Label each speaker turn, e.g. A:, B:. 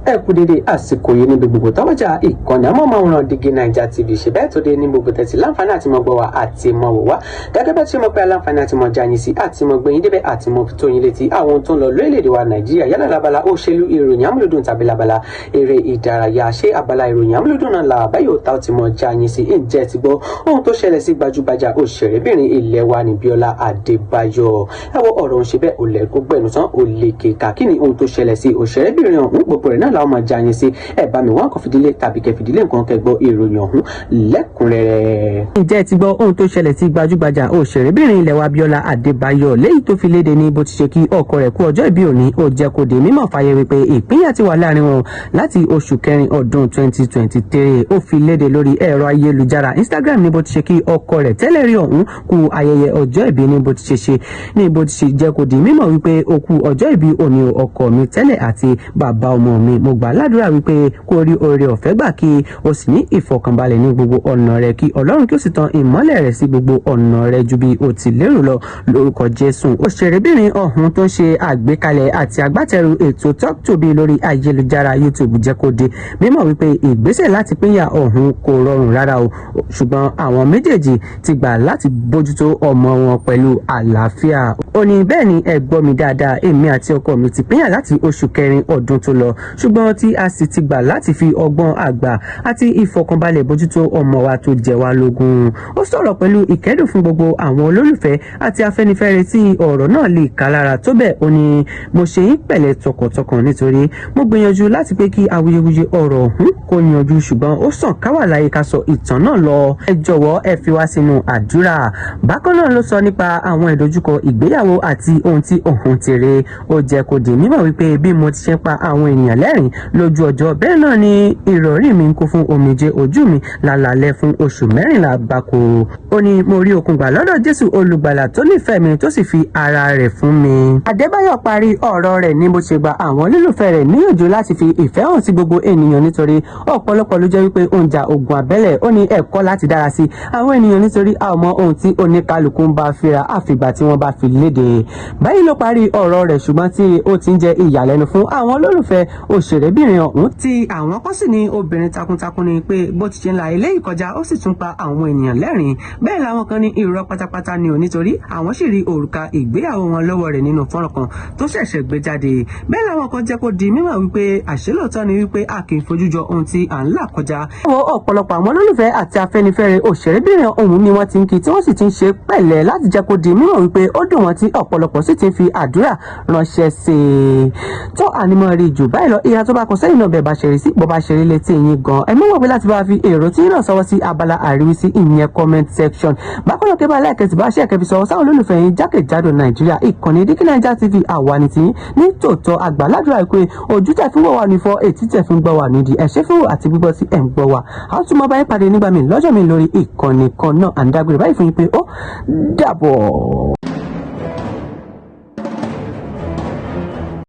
A: Ẹ kú dédé àsìkò yìí níbi gbogbo tọ́wọ́jà ìkànnì amóhùnmáwòrán Dígí Naija TV ṣe bẹ́ẹ̀ tó dé ní gbogbo tẹ̀sí láǹfààní àti mọ̀ gbọ́ wa àti mọ̀ wò wá gẹ́gẹ́ bẹ́ẹ̀ tí mo pẹ́ aláǹfààní àti mọ̀ já yín sí àti mọ̀ gbẹ̀yìn débẹ̀ àti mọ̀ tó yín létí àwọn ohun tó ń lọ lórílẹ̀‐èdè wa Nàìjíríà, yálà lábala òṣèlú, ìròyìn amúlùdùn tàbí lábala eré ìdárayá. Ṣé abala ìròyìn amúlùdùn náà là báyìí ó ta ó ti mọ̀ já yín sí? Ǹjẹ́ ti gbọ́ ohun tó ṣẹlẹ̀ sí gbajúgbajà òṣèrébìnrin ilẹ̀ wa ní Bíọ́lá Adébáyọ̀? Ẹ wo ọ̀rọ̀ ń ṣe bẹ́ẹ̀, ò lẹ̀ gbogbo ẹnu tán, ò lè kéka. Kí ni ohun tó ṣẹlẹ̀ sí òṣèrébìnrin ọ̀hún? Gbogbo rẹ̀ náà làwọn máa já yín sí. Ẹ bá mi wá nǹkan fìdílé tàbí kẹ́ fìdílé nǹkan kẹ́ gbọ́ ìròyìn ọ̀hún lẹ́kùnrẹ́rẹ́. Ǹjẹ́ ẹ ti gbọ́ ohun tó ṣẹlẹ̀ sí gbajúgbajà òṣèrébìnrin ilẹ̀ wa Bíọ́lá Adébáyọ̀, léyìí tó fi léde ní bó ti ṣe kí ọkọ rẹ̀ kú ọjọ́ ìbí òní? Ó jẹ́ kó di mímọ̀ fàyè wípé ìpínyà ti wà láàrin wọn láti oṣù kẹrin ọdún 2023. Ó fi léde lórí ẹ̀rọ ayélujára Instagram ní bó ti ṣe kí ọkọ rẹ̀ tẹ́lẹ̀ rí ọ̀hún kú ayẹyẹ ọjọ́ ìbí, ní bó ti ṣe ṣe ní bó ti ṣe jẹ́ kó di mímọ̀ wípé ó kú ọjọ́ ìbí òní, ọkọ mi tẹ́lẹ̀ àti bàbá ọmọ mi. Mo gbà ládùúrà wípé kó rí oore ọ̀fẹ́ gbà, kí o sì ní ìfọ̀kànbalẹ̀ ní gbogbo ọ̀nà rẹ̀, kí Ọlọ́run kí ó sì tan ìmọ́lẹ̀ rẹ̀ sí gbogbo ọ̀nà rẹ̀ ju bí o ti lérò lọ, lórúkọ Jésù. Òṣèrébìnrin ọ̀hún tó ń ṣe àgbékalẹ̀ àti agbátẹrù ètò Talk to Be lórí ayélujára YouTube jẹ́ kó di mímọ̀ wípé ìgbésẹ̀ láti pínyà ọ̀hún kò rọrùn rárá o, ṣùgbọ́n àwọn méjèèjì ti gbà láti bójútó ọmọ wọn pẹ̀lú àlàáfíà. Ó ní, "Bẹ́ẹ̀ ni, ẹ gbọ́ mi dáadáa, èmi àti ọkọ mi ti pínyà láti oṣù kẹrin ọdún tó lọ, ṣùgbọ́n tí a sì ti gbà láti fi ọgbọ́n àgbà àti ìfọkànbalẹ̀ bójútó ọmọ wa tó jẹ wá lógún." Ó sọ̀rọ̀ pẹ̀lú ìkẹ́dùn fún gbogbo àwọn olólùfẹ́ àti Afẹ́nifẹ́re tí ọ̀rọ̀ náà lè ká lára tó bẹ́ẹ̀. Ó ní, "Mo ṣe yín pẹ̀lẹ́ tọkàntọkàn, nítorí mo gbìyànjú láti pé kí awuyewuye ọ̀rọ̀ ọ̀hún kó yanjú, ṣùgbọ́n ó sàn ká wà láyé ká sọ ìtàn náà lọ. Ẹ jọ̀wọ́, ẹ fi wá sínú àdúrà." Bákan náà ló sọ nípa àwọn ìdojúkọ ìgbéyàwó àti ohun tí òun ti rí. Ó jẹ́ kó di mímọ̀ wípé bí mo ti ṣe ń pa àwọn ènìyàn lẹ́rìn lójú ọjọ́, bẹ́ẹ̀ náà ni ìrọ̀rí mi ń kún fún omijé ojú mi lálálẹ́ fún oṣù 14 gbáko. Ó ní, "Mo rí okun gbà lọ́dọ̀ Jésù Olùgbàlà tó nífẹ̀ẹ́ mi, tó sì fi ara rẹ̀ fún mi." Adébáyọ̀ parí ọ̀rọ̀ rẹ̀ ní bó ṣe gba àwọn olólùfẹ́ rẹ̀ níyànjú láti fi ìfẹ́ hàn sí gbogbo ènìyàn, nítorí ọ̀pọ̀lọpọ̀ ló jẹ́ wípé ó ń ja ogun abẹ́lẹ̀. Ó ní ẹ̀kọ́ láti dára sí àwọn ènìyàn, nítorí a ò mọ ohun tí oníkálukú ń bá fíra àfìgbà tí wọ́n bá fi léde. Báyìí ló parí ọ̀rọ̀ rẹ̀, ṣùgbọ́n tí ó ti ń jẹ́ ìyàlẹ́nu fún àwọn olólùfẹ́ òṣèrébìnrin ọ̀hún, tí àwọn kan sì ní obìnrin takuntakun ni, pé bó ti ṣe ń la eléyìí kọjá, ó sì tún pa àwọn ènìyàn lẹ́rìn. Bẹ́ẹ̀ làwọn kan ní irọ́ pátápátá ni ò, nítorí àwọn sì rí òrùka ìgbéyàwó wọn lọ́wọ́ rẹ̀ nínú fọ́nrán kan tó ṣẹ̀ṣẹ̀ gbé jáde. Bẹ́ẹ̀ làwọn kan jẹ́ kó di mímọ̀ wípé àṣé lóòótọ́ ni wípé a kì í fojú jọ ohun tí à ń là kọjá. Àwọn ọ̀pọ̀lọpọ̀ àwọn olólùfẹ́ àti Afẹ́nifẹ́re òṣèrébìnrin ọ̀hún ni wọ́n ti ń kí, tí wọ́n sì ti ń ṣe pẹ̀lẹ́ láti jẹ́ kó di mímọ̀ wípé ó dùn wọ́n, tí ọ̀pọ̀lọpọ̀ sì ti ń fi àdúrà ránṣẹ́ sí i. Tó ànímọ́ rí jù báyìí lọ, ìyá tó bá kọ sẹ́yìn náà bẹ́ẹ̀ bá ṣe rí sí bó bá ṣe rí létí yín gan. Ẹ mọ̀ wípé láti bá fi èrò tí yín náà sọwọ́ sí abala àríwísí, ìyẹn comment section. Bákan náà, kébà lẹ́ẹ̀kẹ́sì bá ṣe ẹ̀kẹ́ fi sọwọ́ sáwọn olólùfẹ́ yín jákèjádò Nàìjíríà. Ìkànnì Dígí Naija TV, àwa ni tiyín ní tòótọ́. Àgbàládùra pé ojú tẹ̀ fún wọ̀ wà ní fọ́, ètí tẹ̀ fún gbọ́ wà nídìí. Ẹ ṣé fún àti gbígbọ́ tí ẹ̀ ń gbọ́ wa. A ó tún máa bá yín pàdé nígbà míì, lọ́jọ́ mi, lórí ìkànnì kan náà. À ń dágbére báyìí fún yín pé ó dàbọ̀.